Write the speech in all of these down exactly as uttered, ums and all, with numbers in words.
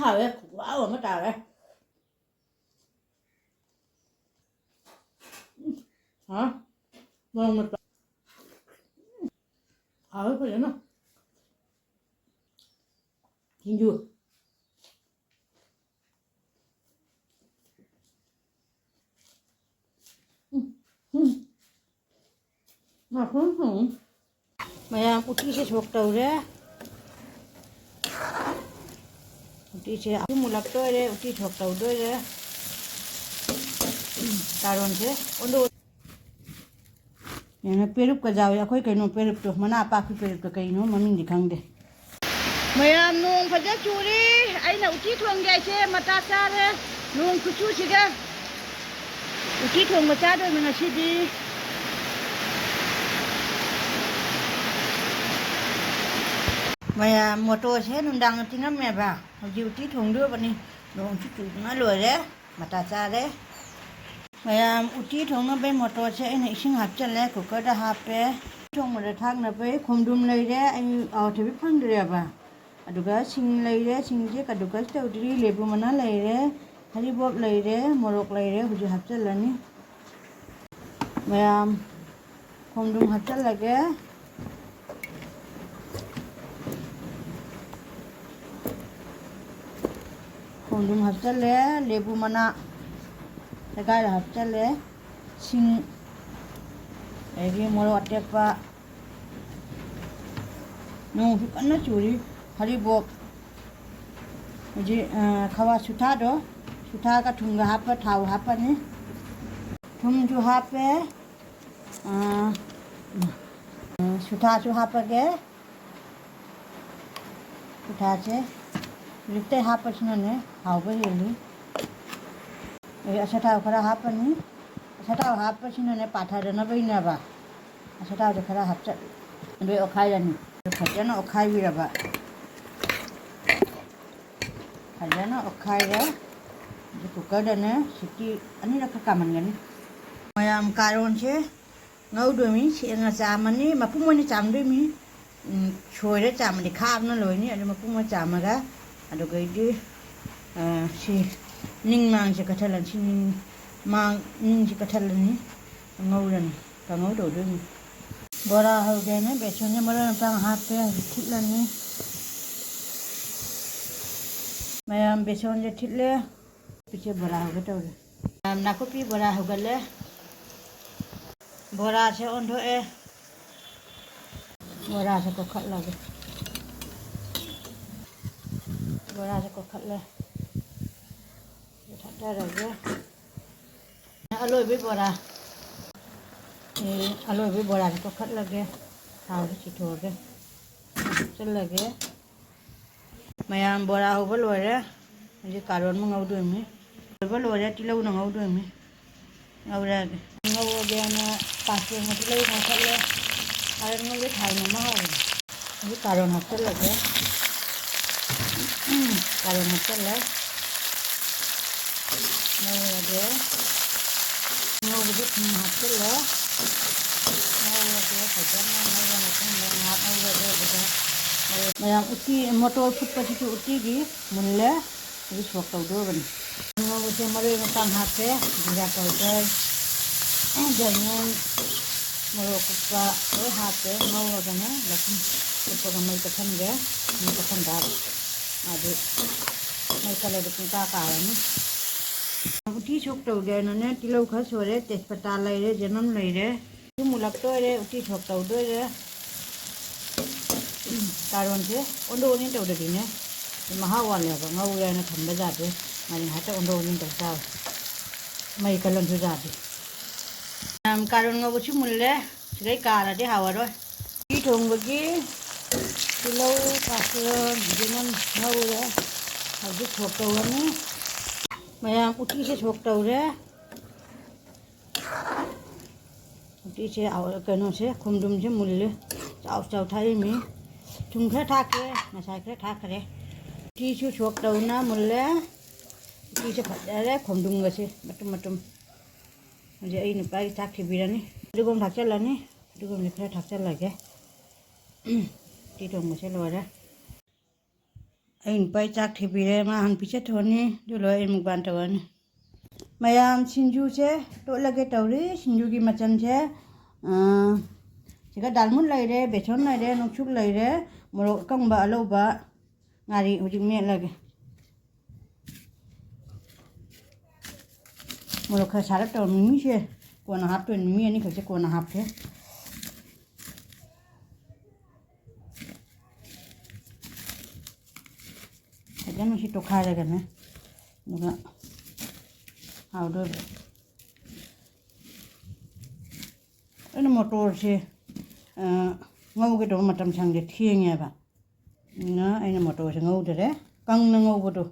ꯍꯥꯎꯋꯦ, ꯈꯨꯍꯥꯎ ꯑꯃ ꯇꯥꯔꯦ꯫ ꯎꯝ, ꯍꯥ? ꯃꯣꯔꯣꯛ ꯃꯦꯠꯄ꯫ ꯎꯝ, ꯍꯥꯎꯋꯦ ꯐꯖꯅ꯫ ꯁꯤꯡꯖꯨ꯫ ꯎꯝ, ꯎꯝ꯫ ꯃꯌꯥꯝ ꯎꯇꯤꯁꯦ ꯁꯣꯛ ꯇꯧꯔꯦ꯫ ꯎꯇꯤꯁꯦ ꯑꯍꯨꯝ ꯃꯨꯜꯂꯛꯇꯣꯏꯔꯦ, ꯎꯇꯤ ꯁꯣꯛ ꯇꯧꯗꯣꯏꯔꯦ꯫ ꯀꯥꯔꯣꯟꯁꯦ ꯑꯣꯟꯗꯣꯛ-, ꯌꯦꯡꯉꯣ, ꯄꯦꯔꯨꯛꯀ ꯌꯥꯎꯋꯦ꯫ ꯑꯩꯈꯣꯏ ꯀꯩꯅꯣ ꯄꯦꯔꯨꯛꯇꯣ, ꯃꯅꯥ ꯑꯄꯥꯛꯄꯤ ꯄꯦꯔꯨꯛꯇꯣ ꯀꯩꯅꯣ ꯃꯃꯤꯡꯗꯤ ꯈꯪꯗꯦ꯫ ꯃꯌꯥꯝ, ꯅꯣꯡ ꯐꯖ ꯆꯨꯔꯤ꯫ ꯑꯩꯅ ꯎꯇꯤ ꯊꯣꯡꯒꯦ ꯍꯥꯏꯁꯦ ꯃꯇꯥ ꯆꯥꯔꯦ꯫ ꯅꯣꯡ ꯈꯨꯆꯨꯁꯤꯒ ꯎꯇꯤ ꯊꯣꯡꯕ ꯆꯥꯗꯣꯏꯅꯤ ꯉꯁꯤꯗꯤ꯫ ꯃꯌꯥꯝ, ꯃꯣꯇꯣꯔꯁꯦ ꯅꯨꯡꯗꯥꯡꯗ ꯇꯤꯡꯉꯝꯃꯦꯕ, ꯍꯧꯖꯤꯛ ꯎꯇꯤ ꯊꯣꯡꯗꯣꯔꯕꯅꯤ꯫ ꯅꯣꯡꯁꯨ ꯆꯨꯗꯅ ꯂꯣꯏꯔꯦ꯫ ꯃꯇꯥ ꯆꯥꯔꯦ꯫ ꯃꯌꯥꯝ, ꯎꯇꯤ ꯊꯣꯡꯅꯕꯩ ꯃꯣꯇꯣꯔꯁꯦ ꯑꯩꯅ ꯏꯁꯤꯡ ꯍꯥꯞꯆꯜꯂꯦ, ꯀꯨꯀꯔꯗ ꯍꯥꯞꯄꯦ꯫ ꯊꯣꯡꯕꯗ ꯊꯥꯛꯅꯕꯩ ꯈꯣꯡꯗ꯭ꯔꯨꯝ ꯂꯩꯔꯦ, ꯑꯩ ꯑꯋꯥꯊꯕꯤ ꯐꯪꯗ꯭ꯔꯦꯕ꯫ ꯑꯗꯨꯒ ꯁꯤꯡ ꯂꯩꯔꯦ, ꯁꯤꯡꯁꯦ ꯀꯗꯨꯀꯁ ꯇꯧꯗ꯭ꯔꯤ, ꯂꯦꯕꯨ ꯃꯅꯥ ꯂꯩꯔꯦ, ꯍꯔꯤꯕꯣꯞ ꯂꯩꯔꯦ, ꯃꯣꯔꯣꯛ ꯂꯩꯔꯦ, ꯍꯧꯖꯤꯛ ꯍꯥꯞꯆꯜꯂꯅꯤ꯫ ꯃꯌꯥꯝ, ꯈꯣꯡꯗ꯭ꯔꯨꯝ ꯍꯥꯞꯆꯜꯂꯒꯦ꯫ ꯈꯣꯡꯗ꯭ꯔꯨꯝ ꯍꯥꯞꯆꯜꯂꯦ, ꯂꯦꯕꯨ ꯃꯅꯥ ꯁꯦꯒꯥꯏꯔ ꯍꯥꯞꯆꯜꯂꯦ, ꯁꯤꯡ, ꯑꯗꯒꯤ ꯃꯣꯔꯣꯛ ꯑꯇꯦꯛꯄ, ꯅꯣꯡꯁꯨ ꯀꯟꯅ ꯆꯨꯔꯤ, ꯍꯔꯤꯕꯣꯞ, ꯍꯧꯖꯤꯛ, ꯑ, ꯈꯋꯥ ꯁꯨꯊꯥꯗꯣ, ꯁꯨꯊꯥꯒ ꯊꯨꯝꯒ ꯍꯥꯞꯄ ꯊꯥꯎ ꯍꯥꯞꯄꯅꯤ꯫ ꯊꯨꯝꯁꯨ ꯍꯥꯞꯄꯦ, ꯑ, ꯁꯨꯊꯥꯁꯨ ꯍꯥꯞꯄꯒꯦ꯫ ꯁꯨꯊꯥꯁꯦ ꯍꯧꯖꯤꯛꯇꯩ ꯍꯥꯞꯄꯁꯤꯅꯅꯦ ꯍꯥꯎꯕ ꯍꯦꯜꯂꯤ꯫ ꯑꯗꯩ ꯑꯆꯥꯊꯥꯎ ꯈꯔ ꯍꯥꯞꯄꯅꯤ꯫ ꯑꯆꯥꯊꯥꯎ ꯍꯥꯞꯄꯁꯤꯅꯅꯦ ꯄꯥꯊꯗꯅꯕꯩꯅꯦꯕ꯫ ꯑꯆꯥꯊꯥꯎꯁꯦ ꯈꯔ ꯍꯥꯞꯆꯜ-, ꯑꯗꯩ ꯑꯣꯠꯈꯥꯏꯔꯅꯤ꯫ ꯐꯖꯅ ꯑꯣꯠꯈꯥꯏꯕꯤꯔꯕ꯫ ꯐꯖꯅ ꯑꯣꯠꯈꯥꯏꯔꯦ꯫ ꯑꯗꯨ ꯀꯨꯀꯔꯗꯅꯦ ꯁꯤꯇꯤ ꯑꯅꯤꯔꯛꯀ ꯀꯥꯝꯍꯟꯒꯅꯤ꯫ ꯃꯌꯥꯝ, ꯀꯥꯔꯣꯟꯁꯦ ꯉꯧꯗꯣꯏꯃꯤ꯫ ꯁꯦꯡꯅ ꯆꯥꯝꯃꯅꯤ, ꯃꯄꯨꯝ ꯑꯣꯏꯅ ꯆꯥꯝꯗꯣꯏꯃꯤ꯫ ꯎꯝ, ꯁꯣꯏꯔ ꯆꯥꯝꯃꯗꯤ ꯈꯥꯕꯅ ꯂꯣꯏꯅꯤ꯫ ꯑꯗꯨ ꯃꯄꯨꯝ ꯑꯣꯏꯅ ꯆꯥꯝꯃꯒ ꯑꯗꯨꯒꯩꯗꯤ, ꯑ, ꯁꯤ ꯅꯤꯡ ꯃꯥꯡꯁꯦ ꯀꯠꯊꯠꯂꯅꯤ꯫ ꯁꯤ ꯅꯤꯡ ꯃꯥꯡ, ꯅꯤꯡꯁꯦ ꯀꯠꯊꯠꯂꯅꯤ꯫ ꯉꯧꯔꯅꯤ꯫ ꯀꯥꯡꯉꯧ ꯇꯧꯗꯣꯏꯅꯤ꯫ ꯕꯣꯔꯥ ꯍꯧꯒꯦꯅ ꯕꯦꯁꯣꯟꯁꯦ ꯃꯔꯣꯏ ꯃꯄꯥꯡ ꯍꯥꯞꯄꯦ꯫ ꯍꯧꯖꯤꯛ ꯊꯤꯠꯂꯅꯤ꯫ ꯃꯌꯥꯝ ꯕꯦꯁꯣꯟꯁꯦ ꯊꯤꯠꯂꯦ꯫ ꯏꯆꯦ ꯕꯣꯔꯥ ꯍꯧꯒꯦ ꯇꯧꯔꯤ꯫ ꯅꯥꯀꯨꯞꯄꯤ ꯕꯣꯔꯥ ꯍꯧꯒꯠꯂꯦ꯫ ꯕꯣꯔꯥꯁꯦ ꯑꯣꯟꯊꯣꯛꯑꯦ꯫ ꯕꯣꯔꯥꯁꯦ ꯀꯣꯠꯈꯠꯂꯒꯦ꯫ ꯕꯣꯔꯥꯁꯦ ꯀꯣꯠꯈꯠꯂꯦ꯫ ꯊꯥꯗꯔꯒꯦ꯫ ꯑꯂꯣꯏꯕꯩ ꯕꯣꯔꯥ꯫ ꯑꯦ, ꯑꯂꯣꯏꯕꯩ ꯕꯣꯔꯥꯁꯦ ꯀꯣꯠꯈꯠꯂꯒꯦ꯫ ꯊꯥꯎꯁꯦ ꯆꯤꯊꯣꯛꯑꯒꯦ꯫ ꯍꯥꯞꯆꯤꯜꯂꯒꯦ꯫ ꯃꯌꯥꯝ ꯕꯣꯔꯥ ꯍꯧꯕ ꯂꯣꯏꯔꯦ꯫ ꯍꯧꯖꯤꯛ ꯀꯥꯔꯣꯠ ꯑꯃ ꯉꯧꯗꯣꯏꯅꯤ꯫ ꯍꯧꯕ ꯂꯣꯏꯔꯦ, ꯇꯤꯜꯍꯧꯅ ꯉꯧꯗꯣꯏꯅꯤ꯫ ꯉꯧꯔꯒꯦ꯫ ꯉꯧꯔꯒꯦꯅ ꯄꯥꯆꯣꯡ ꯑꯗꯨ ꯂꯩ ꯉꯧꯈꯠꯂꯦ꯫ ꯀꯥꯔꯣꯠ ꯉꯧꯕ ꯊꯥꯎ ꯅꯝꯃ ꯍꯧꯔꯦ꯫ ꯍꯧꯖꯤꯛ ꯀꯥꯔꯣꯠ ꯍꯥꯞꯆꯤꯜꯂꯒꯦ꯫ ꯀꯥꯔꯣꯠ ꯍꯥꯞꯆꯤꯜꯂꯦ꯫ ꯉꯧꯔꯒꯦ꯫ ꯉꯧꯕꯗ ꯊꯨꯝ ꯍꯥꯞꯆꯤꯜꯂꯦ꯫ ꯉꯧꯔꯒꯦ ꯐꯖꯅ꯫ ꯉꯧꯔ ꯃꯇꯨꯡꯗ ꯉꯥꯏꯍꯥꯛ ꯉꯧꯔꯒꯦ꯫ ꯑꯗꯨꯒ ꯃꯌꯥꯝ ꯎꯇꯤ, ꯃꯣꯇꯣꯔ ꯐꯨꯠꯄꯁꯤꯁꯨ ꯎꯇꯤꯒꯤ ꯃꯨꯜꯂꯦ꯫ ꯑꯗꯨ ꯁꯣꯛ ꯇꯧꯗꯣꯔꯕꯅꯤ꯫ ꯉꯧꯕꯁꯦ ꯃꯔꯣꯏ ꯃꯄꯥꯡ ꯍꯥꯞꯄꯦ꯫ ꯖꯤꯔꯥ ꯄꯥꯎꯗꯔ, ꯙꯅꯤꯌꯥ, ꯃꯣꯔꯣꯛ ꯑꯀꯨꯞꯄ ꯂꯣꯏ ꯍꯥꯞꯄꯦ꯫ ꯉꯧꯔꯒꯅ ꯃꯈꯨꯝ ꯀꯨꯞꯄꯒ ꯃꯩ ꯀꯠꯊꯟꯒꯦ꯫ ꯃꯩ ꯀꯠꯊꯟ ꯇꯥꯕ꯫ ꯑꯗꯨ ꯃꯩ ꯀꯜꯂꯗꯤ ꯄꯨꯡꯀꯥ ꯀꯥꯔꯅꯤ꯫ ꯎꯇꯤ ꯁꯣꯛ ꯇꯧꯒꯦꯅꯅꯦ ꯇꯤꯜꯍꯧ ꯈꯔ ꯁꯣꯏꯔꯦ, ꯇꯦꯖꯄꯇꯥ ꯂꯩꯔꯦ, ꯆꯅꯝ ꯂꯩꯔꯦ꯫ ꯁꯤ ꯃꯨꯜꯂꯛꯇꯣꯏꯔꯦ, ꯎꯇꯤ ꯁꯣꯛ ꯇꯧꯗꯣꯏꯔꯦ꯫ ꯀꯥꯔꯣꯟꯁꯦ ꯑꯣꯟꯊꯣꯛ ꯑꯣꯟꯁꯤꯟ ꯇꯧꯗꯗꯤꯅꯦ ꯃꯍꯥꯎ ꯋꯥꯠꯂꯦꯕ꯫ ꯉꯧꯔꯦ ꯍꯥꯏꯅ ꯊꯝꯕ ꯌꯥꯗꯦ꯫ ꯃꯥꯗꯤ ꯉꯥꯏꯍꯥꯛꯇ ꯑꯣꯟꯊꯣꯛ ꯑꯣꯟꯁꯤꯟ ꯇꯧ ꯇꯥꯕ꯫ ꯃꯩ ꯀꯜꯂꯝꯁꯨ ꯌꯥꯗꯦ꯫ ꯌꯥꯝ ꯀꯥꯔꯣꯟ ꯉꯧꯕꯁꯨ ꯃꯨꯜꯂꯦ꯫ ꯁꯤꯗꯩ ꯀꯥꯔꯗꯤ ꯍꯥꯎꯔꯔꯣꯏ꯫ ꯎꯇꯤ ꯊꯣꯡꯕꯒꯤ ꯇꯤꯜꯍꯧ, ꯄꯥꯛꯆꯣꯟ, ꯌꯦꯅꯝ ꯉꯧꯔꯦ꯫ ꯍꯧꯖꯤꯛ ꯁꯣꯛ ꯇꯧꯔꯅꯤ꯫ ꯃꯌꯥꯝ ꯎꯇꯤꯁꯦ ꯁꯣꯛ ꯇꯧꯔꯦ꯫ ꯎꯇꯤꯁꯦ ꯍꯥꯎ-, ꯀꯩꯅꯣꯁꯦ, ꯈꯣꯡꯗ꯭ꯔꯨꯝꯁꯦ ꯃꯨꯜꯂꯦ꯫ ꯆꯥꯎ ꯆꯥꯎ ꯊꯥꯛꯏꯃꯤ꯫ ꯊꯨꯝ ꯈꯔ ꯊꯥꯛꯀꯦ, ꯉꯁꯥꯏ ꯈꯔ ꯊꯥꯛꯈ꯭ꯔꯦ꯫ ꯎꯇꯤꯁꯨ ꯁꯣꯛ ꯇꯧꯅ ꯃꯨꯜꯂꯦ꯫ ꯎꯇꯤꯁꯦ ꯐꯖꯔꯦ, ꯈꯣꯡꯗ꯭ꯔꯨꯝꯒꯁꯦ ꯃꯇꯨꯝ ꯃꯇꯨꯝ꯫ ꯍꯧꯖꯤꯛ ꯑꯩ ꯅꯨꯄꯥꯒꯤ ꯆꯥꯛ ꯊꯤꯕꯤꯔꯅꯤ꯫ ꯐꯗꯤꯒꯣꯝ ꯊꯥꯛꯆꯜꯂꯅꯤ꯫ ꯐꯗꯤꯒꯣꯝꯁꯦ ꯈꯔ ꯊꯥꯛꯆꯜꯂꯒꯦ꯫ ꯎꯇꯤ ꯊꯣꯡꯕꯁꯦ ꯂꯣꯏꯔꯦ꯫ ꯑꯩ ꯅꯨꯄꯥꯒꯤ ꯆꯥꯛ ꯊꯤꯕꯤꯔꯦ, ꯃꯥ ꯍꯥꯟꯅ ꯄꯤꯖꯊꯣꯛꯑꯅꯤ, ꯑꯗꯨ ꯂꯣꯏꯔ ꯑꯩ ꯃꯨꯛꯕꯥꯡ ꯇꯧꯔꯅꯤ꯫ ꯃꯌꯥꯝ, ꯁꯤꯡꯖꯨꯁꯦ ꯇꯣꯠꯂꯒꯦ ꯇꯧꯔꯤ꯫ ꯁꯤꯡꯖꯨꯒꯤ ꯃꯆꯜꯁꯦ, ꯑ, ꯁꯤꯒ ꯗꯥꯜꯃꯨꯠ ꯂꯩꯔꯦ, ꯕꯦꯁꯣꯟ ꯂꯩꯔꯦ, ꯅꯨꯡꯁꯨꯛ ꯂꯩꯔꯦ, ꯃꯣꯔꯣꯛ ꯑꯀꯪꯕ ꯑꯂꯧꯕ, ꯉꯥꯔꯤ ꯍꯧꯖꯤꯛ ꯃꯦꯠꯂꯒꯦ꯫ ꯃꯣꯔꯣꯛ ꯈꯔ ꯁꯥꯔꯞ ꯇꯧꯔ, ꯃꯤꯃꯤꯁꯦ ꯀꯣꯟꯅ ꯍꯥꯞꯇꯣꯏꯅꯤ, ꯃꯤꯃꯤ ꯑꯅꯤꯈꯛꯁꯦ ꯀꯣꯟꯅ ꯍꯥꯞꯀꯦ꯫ ꯐꯖꯅ ꯁꯤ ꯇꯣꯠꯈꯥꯏꯔꯒꯅꯦ, ꯑꯗꯨꯒ ꯍꯥꯎꯗꯣꯏꯕ꯫ ꯑꯩꯅ ꯃꯣꯇꯣꯔꯁꯦ, ꯑ, ꯉꯧꯒꯦ ꯇꯧꯕ ꯃꯇꯝ ꯁꯪꯗꯦ, ꯊꯦꯡꯉꯦꯕ꯫ ꯑꯗꯨꯅ ꯑꯩꯅ ꯃꯣꯇꯣꯔꯁꯦ ꯉꯧꯗꯔꯦ, ꯀꯪꯅ ꯉꯧꯕꯗꯣ꯫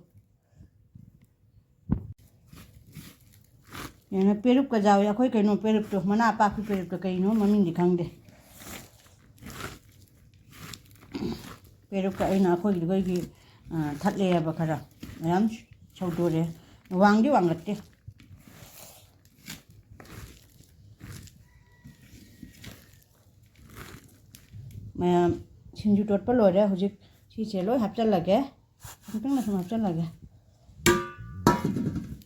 ꯌꯦꯡꯉꯣ, ꯄꯦꯔꯨꯛꯀ ꯌꯥꯎꯋꯦ꯫ ꯑꯩꯈꯣꯏ ꯀꯩꯅꯣ ꯄꯦꯔꯨꯛꯇꯣ, ꯃꯅꯥ ꯑꯄꯥꯛꯄꯤ ꯄꯦꯔꯨꯛꯇꯣ, ꯀꯩꯅꯣ ꯃꯃꯤꯡꯗꯤ ꯈꯪꯗꯦ꯫ ꯄꯦꯔꯨꯛꯀ ꯑꯩꯅ ꯑꯩꯈꯣꯏꯒꯤ, ꯑꯩꯈꯣꯏꯒꯤ, ꯑ, ꯊꯠꯂꯦꯕ ꯈꯔ꯫ ꯃꯌꯥꯝ ꯁꯧꯗꯣꯔꯦ꯫ ꯋꯥꯡꯗꯤ ꯋꯥꯡꯈꯠꯇꯦ꯫ ꯃꯌꯥꯝ, ꯁꯤꯡꯖꯨ ꯇꯣꯠꯄ ꯂꯣꯏꯔꯦ꯫ ꯍꯧꯖꯤꯛ ꯁꯤꯁꯦ ꯂꯣꯏ ꯍꯥꯞꯆꯜꯂꯒꯦ꯫ ꯑꯃꯨꯛꯇꯪꯗ ꯁꯨꯝ ꯍꯥꯞꯆꯜꯂꯒꯦ꯫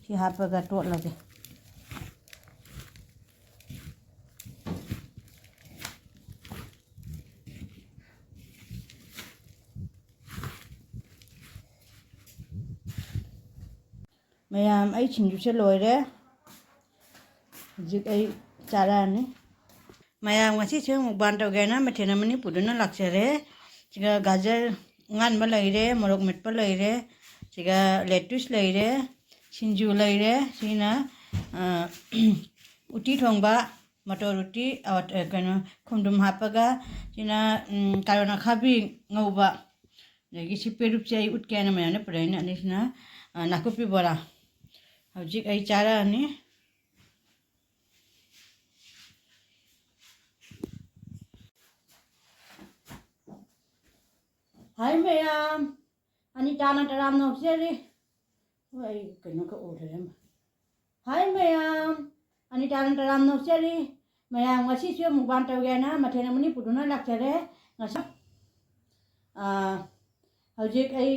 ꯁꯤ ꯍꯥꯞꯄꯒ ꯇꯣꯠꯂꯒꯦ꯫ ꯃꯌꯥꯝ, ꯑꯩ ꯁꯤꯡꯖꯨꯁꯦ ꯂꯣꯏꯔꯦ꯫ ꯍꯧꯖꯤꯛ ꯑꯩ ꯆꯥꯔꯛꯑꯅꯤ꯫ ꯃꯌꯥꯝ, ꯉꯁꯤꯁꯨ ꯃꯨꯛꯕꯥꯡ ꯇꯧꯒꯦ ꯍꯥꯏꯅ ꯃꯊꯦꯜ ꯑꯃꯅꯤ ꯄꯨꯗꯨꯅ ꯂꯥꯛꯆꯔꯦ꯫ ꯁꯤꯒ ꯒꯥꯖꯔ ꯑꯉꯥꯟꯕ ꯂꯩꯔꯦ, ꯃꯣꯔꯣꯛ ꯃꯦꯠꯄ ꯂꯩꯔꯦ, ꯁꯤꯒ ꯂꯦꯇꯨꯁ ꯂꯩꯔꯦ, ꯁꯤꯡꯖꯨ ꯂꯩꯔꯦ꯫ ꯁꯤꯅ, ꯑ, ꯎꯇꯤ ꯊꯣꯡꯕ, ꯃꯇꯣꯔ ꯎꯇꯤ, ꯑ, ꯀꯩꯅꯣ, ꯈꯣꯡꯗ꯭ꯔꯨꯝ ꯍꯥꯞꯄꯒ꯫ ꯁꯤꯅ, ꯎꯝ, ꯀꯥꯔꯣꯠ ꯑꯈꯥꯕꯤ ꯉꯧꯕ꯫ ꯑꯗꯒꯤ ꯁꯤ ꯄꯦꯔꯨꯛꯁꯦ ꯑꯩ ꯎꯠꯀꯦ ꯍꯥꯏꯅ ꯃꯌꯥꯝꯗ ꯄꯨꯔꯛꯏꯅꯦ꯫ ꯑꯅꯤꯁꯤꯅ, ꯑ, ꯅꯥꯀꯨꯞꯄꯤ ꯕꯣꯔꯥ꯫ ꯍꯧꯖꯤꯛ ꯑꯩ ꯆꯥꯔꯛꯑꯅꯤ꯫ ꯍꯥꯏ ꯃꯌꯥꯝ, ꯑꯅꯤꯇꯥꯅ ꯇꯔꯥꯝ ꯅꯣꯛꯆꯔꯤ꯫ ꯍꯣꯏ, ꯑꯩ ꯀꯩꯅꯣ ꯈꯛ ꯎꯔꯦ ꯑꯃ꯫ ꯍꯥꯏ ꯃꯌꯥꯝ, ꯑꯅꯤꯇꯥꯅ ꯇꯔꯥꯝ ꯅꯣꯛꯆꯔꯤ꯫ ꯃꯌꯥꯝ, ꯉꯁꯤꯁꯨ ꯃꯨꯛꯕꯥꯡ ꯇꯧꯒꯦꯅ ꯃꯊꯦꯜ ꯑꯃꯅꯤ ꯄꯨꯗꯨꯅ ꯂꯥꯛꯆꯔꯦ꯫ ꯉꯁꯤ, ꯑꯥ, ꯍꯧꯖꯤꯛ ꯑꯩ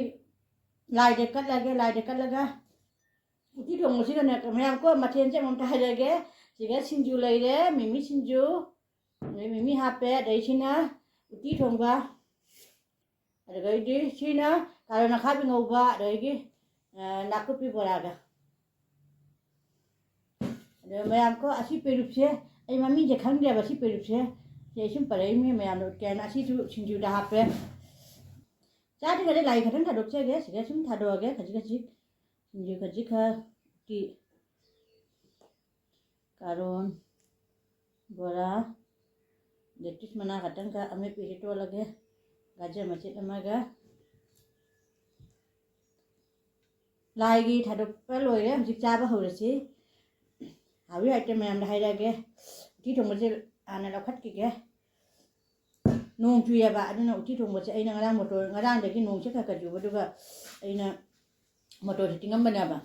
ꯂꯥꯏꯗ ꯀꯠꯂꯒꯦ, ꯂꯥꯏꯗ ꯀꯠꯂꯒ ꯎꯇꯤ ꯊꯣꯡꯕꯁꯤꯗꯅꯦ, ꯃꯌꯥꯝ ꯀꯣ, ꯃꯊꯦꯜꯁꯦ ꯑꯃꯨꯛꯇ ꯍꯥꯏꯔꯒꯦ꯫ ꯁꯤꯒ ꯁꯤꯡꯖꯨ ꯂꯩꯔꯦ, ꯃꯤꯃꯤ ꯁꯤꯡꯖꯨ, ꯑꯗꯩ ꯃꯤꯃꯤ ꯍꯥꯞꯄꯦ, ꯑꯗꯩ ꯁꯤꯅ ꯎꯇꯤ ꯊꯣꯡꯕ, ꯑꯗꯨꯗꯩꯗꯤ ꯁꯤꯅ ꯀꯥꯔꯣꯠ ꯑꯈꯥꯕꯤ ꯉꯧꯕ, ꯑꯗꯒꯤ, ꯑ, ꯅꯥꯀꯨꯞꯄꯤ ꯕꯣꯔꯥꯒ꯫ ꯑꯗꯣ ꯃꯌꯥꯝ ꯀꯣ, ꯑꯁꯤ ꯄꯦꯔꯨꯛꯁꯦ ꯑꯩ ꯃꯃꯤꯡꯁꯦ ꯈꯪꯗꯦꯕ, ꯁꯤ ꯄꯦꯔꯨꯛꯁꯦ꯫ ꯁꯤ ꯑꯩ ꯁꯨꯝ ꯄꯜꯂꯛꯏ, ꯃꯤ ꯃꯌꯥꯝꯅ ꯎꯠꯀꯦ ꯍꯥꯏꯅ꯫ ꯑꯁꯤꯁꯨ ꯁꯤꯡꯖꯨꯗ ꯍꯥꯞꯄꯦ꯫ ꯆꯥꯗ꯭ꯔꯤꯉꯩꯗ ꯂꯥꯏ ꯈꯛꯇꯪ ꯊꯥꯗꯣꯛꯆꯒꯦ, ꯁꯤꯗ ꯁꯨꯝ ꯊꯥꯗꯣꯛꯑꯒꯦ ꯈꯖꯤꯛ ꯈꯖꯤꯛ꯫ ꯁꯤꯡꯖꯨ ꯈꯖꯤꯛ ꯈꯔ ꯎꯇꯤ꯫ ꯀꯥꯔꯣꯟ, ꯕꯣꯔꯥ, ꯂꯦꯇꯤꯁ ꯃꯅꯥ ꯈꯛꯇꯪꯒ ꯑꯃꯦꯠꯄꯤꯁꯦ ꯇꯣꯠꯂꯒꯦ꯫ ꯒꯖꯔ ꯃꯆꯦꯠ ꯑꯃꯒ꯫ ꯂꯥꯏꯒꯤ ꯊꯥꯗꯣꯛꯄ ꯂꯣꯏꯔꯦ, ꯍꯧꯖꯤꯛ ꯆꯥꯕ ꯍꯧꯔꯁꯤ꯫ ꯍꯥꯎꯏ ꯍꯥꯎꯇꯦ ꯃꯌꯥꯝꯗ ꯍꯥꯏꯔꯛꯑꯒꯦ꯫ ꯎꯇꯤ ꯊꯣꯡꯕꯁꯦ ꯍꯥꯟꯅ ꯂꯧꯈꯠꯈꯤꯒꯦ꯫ ꯅꯣꯡ ꯆꯨꯏꯌꯦꯕ, ꯑꯗꯨꯅ ꯎꯇꯤ ꯊꯣꯡꯕꯁꯦ ꯑꯩꯅ ꯉꯔꯥꯡ ꯃꯣꯇꯣꯔ, ꯉꯔꯥꯡꯗꯒꯤ ꯅꯣꯡꯁꯦ ꯈꯔ ꯈꯔ ꯆꯨꯕꯗꯨꯒ ꯑꯩꯅ ꯃꯣꯇꯣꯔꯁꯦ ꯇꯤꯡꯉꯝꯕꯅꯦꯕ꯫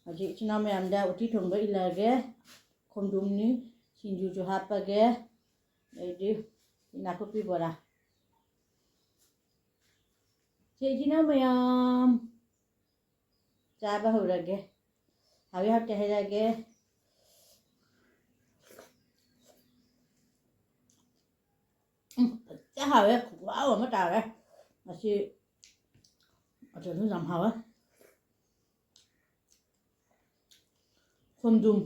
ꯍꯧꯖꯤꯛ ꯏꯆꯤꯟ ꯏꯅꯥꯎ ꯃꯌꯥꯝꯗ ꯎꯇꯤ ꯊꯣꯡꯕ ꯏꯜꯂꯛꯑꯒꯦ꯫ ꯈꯣꯡꯗ꯭ꯔꯨꯝꯅꯤ, ꯁꯤꯡꯖꯨꯁꯨ ꯍꯥꯞꯄꯒꯦ, ꯑꯗꯩꯗꯤ ꯅꯥꯀꯨꯞꯄꯤ ꯕꯣꯔꯥ꯫ ꯁꯦ ꯏꯆꯤꯟ ꯏꯅꯥꯎ ꯃꯌꯥꯝ, ꯆꯥꯕ ꯍꯧꯔꯒꯦ꯫ ꯍꯥꯎꯏ ꯍꯥꯎꯇꯦ ꯍꯥꯏꯔꯛꯑꯒꯦ꯫ ꯎꯝ, ꯐꯖꯅ ꯍꯥꯎꯋꯦ, ꯈꯨꯍꯥꯎ ꯑꯃ ꯇꯥꯔꯦ꯫ ꯃꯁꯤ ꯑꯆꯥꯔꯁꯨ ꯌꯥꯝ ꯍꯥꯎꯋꯦ꯫ ꯈꯣꯡꯗ꯭ꯔꯨꯝ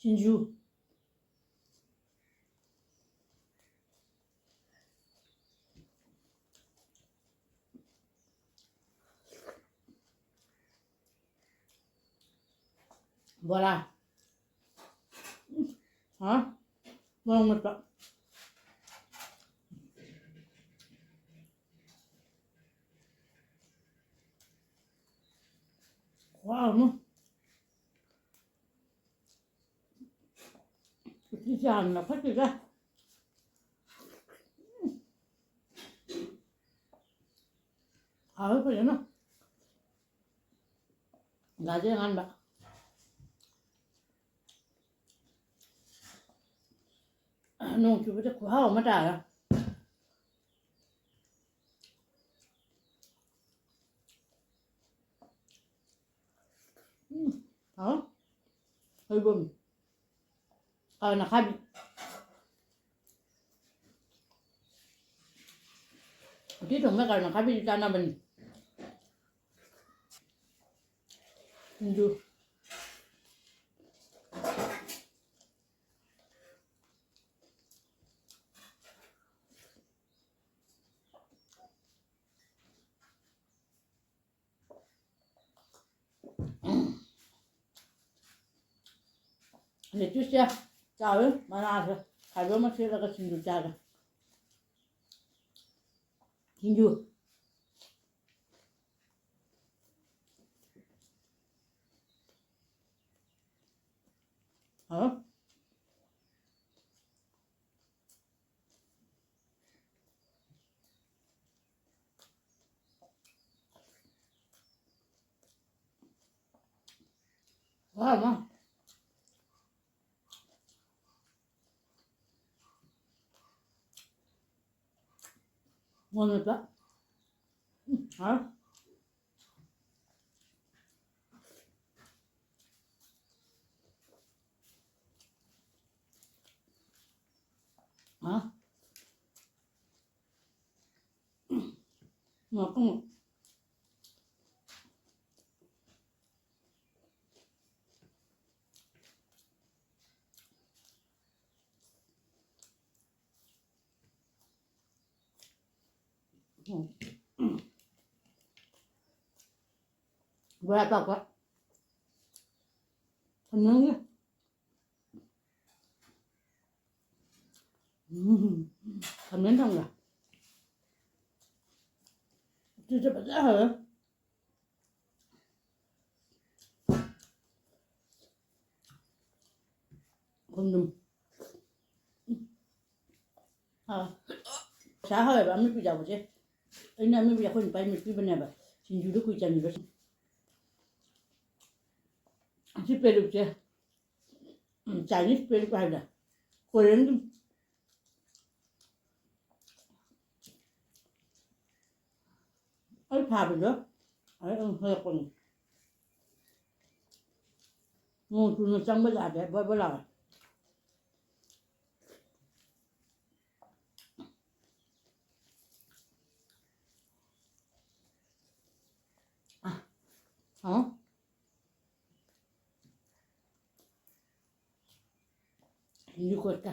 ꯁꯤꯡꯖꯨ꯫ ꯕꯣꯔꯥ꯫ ꯍꯥ? ꯃꯣꯔꯣꯛ ꯃꯦꯠꯄ꯫ ꯈꯨꯍꯥꯎ ꯑꯃ꯫ ꯎꯇꯤ ꯆꯥꯡ ꯂꯧꯈꯠꯈꯤꯒꯦ꯫ ꯍꯥꯎꯋꯦ ꯐꯖꯅ꯫ ꯒꯥꯖꯔ ꯑꯉꯥꯟꯕ꯫ ꯅꯣꯡ ꯆꯨꯕꯁꯦ ꯈꯨꯍꯥꯎ ꯑꯃ ꯇꯥꯔꯦ꯫ ꯎꯝ, ꯍꯥꯎ꯫ ꯁꯣꯏꯕꯨꯝ꯫ ꯀꯥꯔꯣꯠ ꯑꯈꯥꯕꯤ꯫ ꯎꯇꯤ ꯊꯣꯡꯕ ꯀꯥꯔꯣꯠ ꯑꯈꯥꯕꯤꯗꯤ ꯆꯥꯅꯕꯅꯤ꯫ ꯁꯤꯡꯖꯨ꯫ Lettuce ꯁꯦ ꯆꯥꯎꯋꯤ, ꯃꯅꯥꯁꯦ fiber ꯑꯃ ꯁꯦꯠꯂꯒ ꯁꯤꯡꯖꯨ ꯆꯥꯒꯦ꯫ ꯁꯤꯡꯖꯨ꯫ ꯍꯥꯎ꯫ ꯋꯥ ꯃ꯫ ꯃꯣꯔꯣꯛ ꯃꯦꯠꯄ꯫ ꯎꯝ, ꯍꯥꯎ꯫ ꯍꯥ? ꯉꯥꯛꯇꯪ꯫ ꯎꯝ꯫ ꯕꯣꯔꯥ ꯄꯥꯛꯄ꯫ ꯊꯝꯅꯤꯡꯉꯤ꯫ ꯎꯝ꯫ ꯊꯝꯅꯤꯡ ꯊꯝꯒꯦ꯫ ꯎꯇꯤꯁꯦ ꯐꯖꯅ ꯍꯥꯎꯋꯦ꯫ ꯈꯣꯡꯗ꯭ꯔꯨꯝ꯫ ꯎꯝ꯫ ꯍꯥꯎꯋꯦ꯫ ꯄꯩꯁꯥ ꯍꯥꯎꯋꯦꯕ ꯑꯃꯦꯠꯄ ꯌꯥꯎꯕꯁꯦ꯫ ꯑꯩꯅ ꯑꯃꯦꯠꯄꯁꯦ ꯑꯩꯈꯣꯏ ꯅꯨꯄꯥꯒꯤ ꯃꯦꯠꯄꯤꯕꯅꯦꯕ꯫ ꯁꯤꯡꯖꯨꯗ ꯀꯨꯏ ꯆꯪꯉꯤꯕ꯫ ꯑꯁꯤ ꯄꯦꯔꯨꯛꯁꯦ꯫ ꯎꯝ, Chinese ꯄꯦꯔꯨꯛ ꯍꯥꯏꯕ꯭ꯔꯥ? Korean ꯒꯤ꯫ ꯑꯩ ꯐꯥꯕꯗꯣ ꯑꯩ ꯑꯗꯨꯝ ꯍꯦꯛꯄꯅꯤ꯫ ꯅꯣꯡ ꯆꯨꯅ ꯆꯪꯕ ꯌꯥꯗꯦ, ꯕꯣꯏ ꯕꯣꯏ ꯂꯥꯎꯋꯦ꯫ ꯑ, ꯍꯥꯎ꯫ ꯂꯤꯀꯣꯠꯀ꯫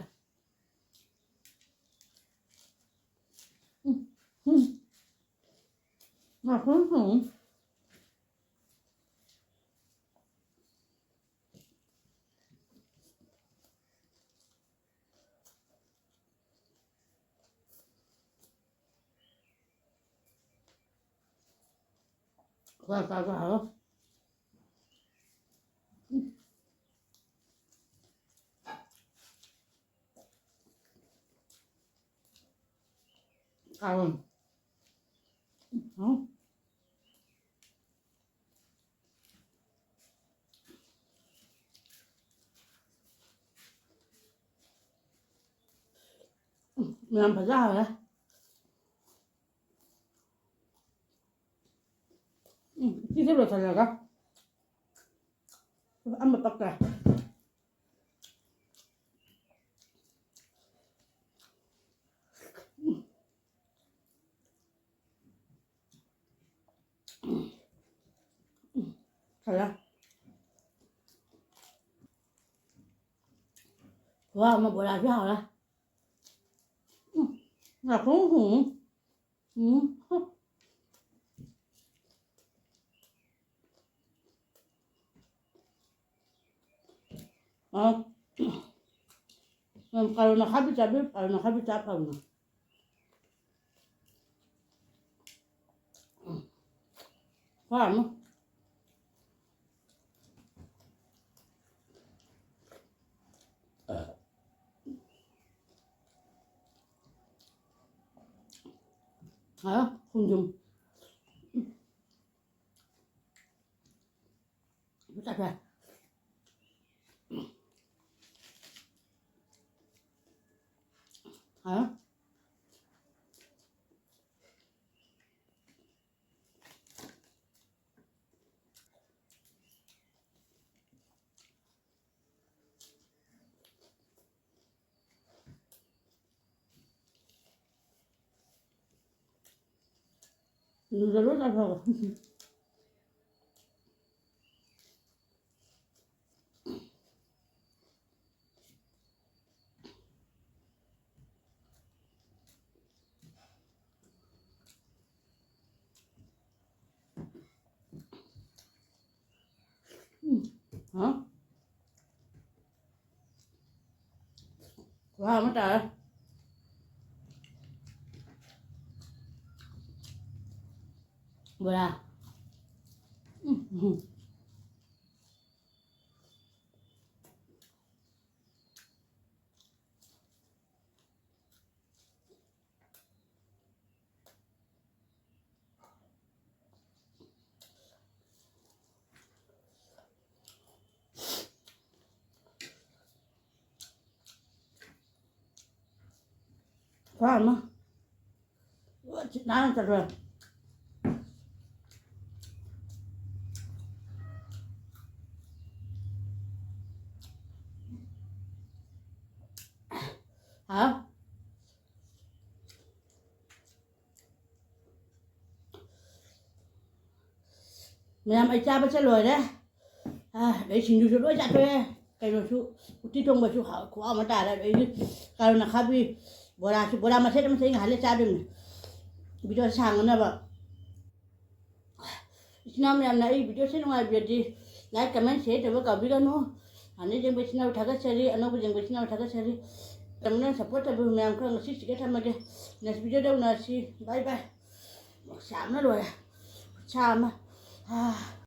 ꯎꯝ, ꯎꯝ꯫ ꯉꯥꯛꯇꯪ ꯊꯝꯃꯨ꯫ ꯈꯔ ꯆꯥꯕ ꯍꯥꯎꯔꯣ꯫ ꯀꯥꯔꯣꯟ꯫ ꯍꯥꯎ꯫ ꯎꯝ, ꯌꯥꯝ ꯐꯖ ꯍꯥꯎꯔꯦ꯫ ꯎꯝ, ꯁꯤꯁꯨ ꯂꯣꯏꯁꯤꯜꯂꯒ ꯑꯃ ꯄꯛꯇ꯭ꯔꯦ꯫ ꯐꯔꯦ꯫ ꯋꯥ ꯑꯃ ꯕꯣꯔꯥꯁꯨ ꯍꯥꯎꯔꯦ꯫ ꯎꯝ, ꯉꯥꯄ꯭ꯔꯨꯝ ꯊꯣꯡꯉꯤ꯫ ꯎꯝ꯫ ꯑ, ꯎꯝ, ꯀꯥꯔꯣꯟ ꯑꯈꯥꯕꯤ ꯆꯥꯕꯤꯌꯨ, ꯀꯥꯔꯣꯟ ꯑꯈꯥꯕꯤ ꯆꯥ ꯐꯕꯅꯦ꯫ ꯐꯔꯅꯤ꯫ ꯍꯥ? ꯈꯣꯡꯗ꯭ꯔꯨꯝ꯫ ꯆꯠꯈ꯭ꯔꯦ꯫ ꯍꯥ? ꯅꯨꯗꯜꯗꯣ ꯆꯥꯊꯣꯛꯑꯣ꯫ ꯎꯝ꯫ ꯍꯥ? ꯈꯨꯍꯥꯎ ꯑꯃ ꯇꯥꯔꯦ꯫ ꯕꯣꯔꯥ꯫ ꯎꯝ, ꯎꯝ꯫ ꯈꯨꯍꯥꯎ ꯑꯃ꯫ ꯂꯣꯏ ꯁꯤꯠ ꯅꯥꯟꯅ ꯆꯠꯈ꯭ꯔꯦ꯫ ꯍꯥꯎ꯫ ꯃꯌꯥꯝ, ꯑꯩ ꯆꯥꯕꯁꯦ ꯂꯣꯏꯔꯦ꯫ ꯑ, ꯑꯗꯩ ꯁꯤꯡꯖꯨꯁꯨ ꯂꯣꯏ ꯆꯥꯊꯣꯛꯑꯦ꯫ ꯀꯩꯅꯣꯁꯨ, ꯎꯇꯤ ꯊꯣꯡꯕꯁꯨ ꯍꯥꯎ-, ꯈꯨꯍꯥꯎ ꯑꯃ ꯇꯥꯔꯦ꯫ ꯑꯗꯩꯗꯤ ꯀꯥꯔꯣꯟ ꯑꯈꯥꯕꯤ ꯕꯣꯔꯥꯁꯨ, ꯕꯣꯔꯥ ꯃꯆꯦꯠ ꯑꯃ ꯆꯦꯠ ꯉꯥꯏꯍꯜꯂꯦ ꯆꯥꯗꯣꯏꯅꯦ꯫ ꯚꯤꯗꯤꯑꯣ ꯁꯥꯡꯅꯅꯕ꯫ ꯏꯆꯤꯟ ꯏꯅꯥꯎ ꯃꯌꯥꯝꯅ ꯑꯩ ꯚꯤꯗꯤꯑꯣꯁꯦ ꯅꯨꯡꯉꯥꯏꯕꯤꯔꯗꯤ like, comment, share ꯇꯧꯕ ꯀꯥꯎꯕꯤꯒꯅꯨ꯫ ꯍꯥꯟꯅ ꯌꯦꯡꯕ ꯏꯆꯤꯟ ꯏꯅꯥꯎ ꯊꯥꯒꯠꯆꯔꯤ, ꯑꯅꯧꯕ ꯌꯦꯡꯕ ꯏꯆꯤꯟ ꯏꯅꯥꯎ ꯊꯥꯒꯠꯆꯔꯤ꯫ ꯇꯝꯅ support ꯇꯧꯕꯤꯌꯨ ꯃꯌꯥꯝ꯫ ꯈꯔ ꯉꯁꯤꯁꯤꯒ ꯊꯝꯃꯒꯦ꯫ Next ꯚꯤꯗꯤꯑꯣꯗ ꯎꯅꯔꯁꯤ꯫ Bye bye꯫ ꯃꯣꯔꯣꯛ ꯁꯥꯕꯅ ꯂꯣꯏꯔꯦ꯫ ꯈꯨꯠꯁꯥ ꯑꯃ꯫ ꯑꯥ꯫